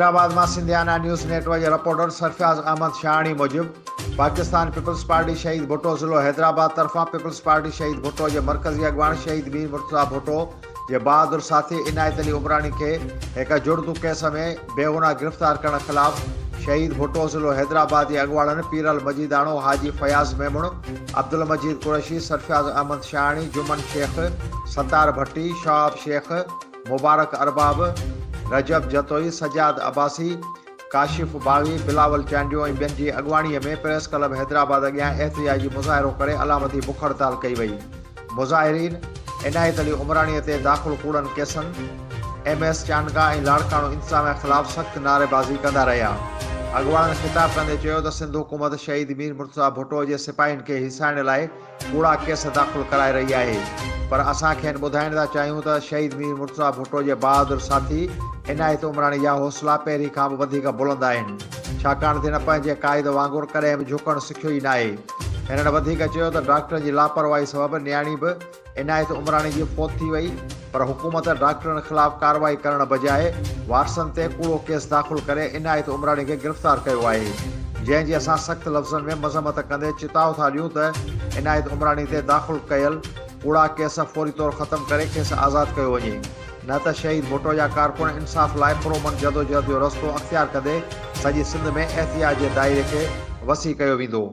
حيدرآباد مان Sindhiana news net work جي reporter Sarfaraz Ahmed Shahani موجب پاڪستان پيپلز پارٽي شهيد ڀٽو ضلعو حيدرآباد طرفان پيپلز پارٽي شهيد ڀٽو جي مرڪزي اڳواڻ شهيد مير مرتضيٰ ڀٽو جي بهادر ساٿي عنايت علي عمراڻي کي هڪ جڙتو ڪيس ۾ بيگناهه گرفتار ڪرڻ خلاف شهيد ڀٽو ضلعو حيدرآباد جي اڳواڻن پيرل مجيداڻو، حاجي فياض ميمڻ، عبدالمجيد قريشي، سرفراز احمد شاهاڻي، جمن شيخ، ستار ڀٽي، شهاب شيخ، مبارڪ ارباب، رجب جتوئي، سجاد عباسي، ڪاشف باغي، بلاول چانڊيو ۽ ٻين جي اڳواڻي ۾ پريس ڪلب حيدرآباد اڳيان احتجاجي مظاهرو ڪري علامتي بک هڙتال ڪئي وئي. مظاهرين عنايت علي عمراڻي تي داخل ڪوڙن ڪيسن، ايم ايس چانڊڪا ۽ لاڙڪاڻو انتظاميا خلاف سخت نعريبازي ڪندا رهيا. اڳواڻن خطاب ڪندي چيو ته سنڌ حڪومت شهيد مير مرتضيٰ ڀٽو جي سپاهين کي هيسائڻ لاء ڪوڙا ڪيس داخل ڪرائي رهي آهي پر اسان کين ٻڌائڻ ٿا چاهيون ته شهيد مير مرتضيٰ ڀٽو جي بهادر ساٿي عنايت عمراڻي جا حوصلا پهرين کان به وڌيڪ بلند آهن ڇاڪاڻ ته هن پنهنجي قائد وانگر ڪڏهن به جهڪڻ سکيو ئي ناهي. هنن وڌيڪ چيو ته ڊاڪٽرن جي لاپرواهي سبب نياڻي به عنايت عمراڻي جي فوت ٿي وئي پر حڪومت ڊاڪٽرن خلاف ڪارروائي ڪرڻ بجاء وارثن تي ڪوڙو ڪيس داخل ڪري عنايت عمراڻي کي گرفتار ڪيو آهي جنهن جي اسان سخت لفظن ۾ مذمت ڪندي چتاء ٿا ڏيون ته عنايت عمراڻي تي داخل ڪيل ڪوڙا ڪيس فوري طور ختم ڪري کيس آزاد ڪيو وڃي نه ته شهيد ڀٽو جا ڪارڪن انصاف لاء پرامن جدوجهد جو رستو اختيار ڪندي سڄي سنڌ ۾ احتجاج جي دائري کي وسيع ڪيو ويندو.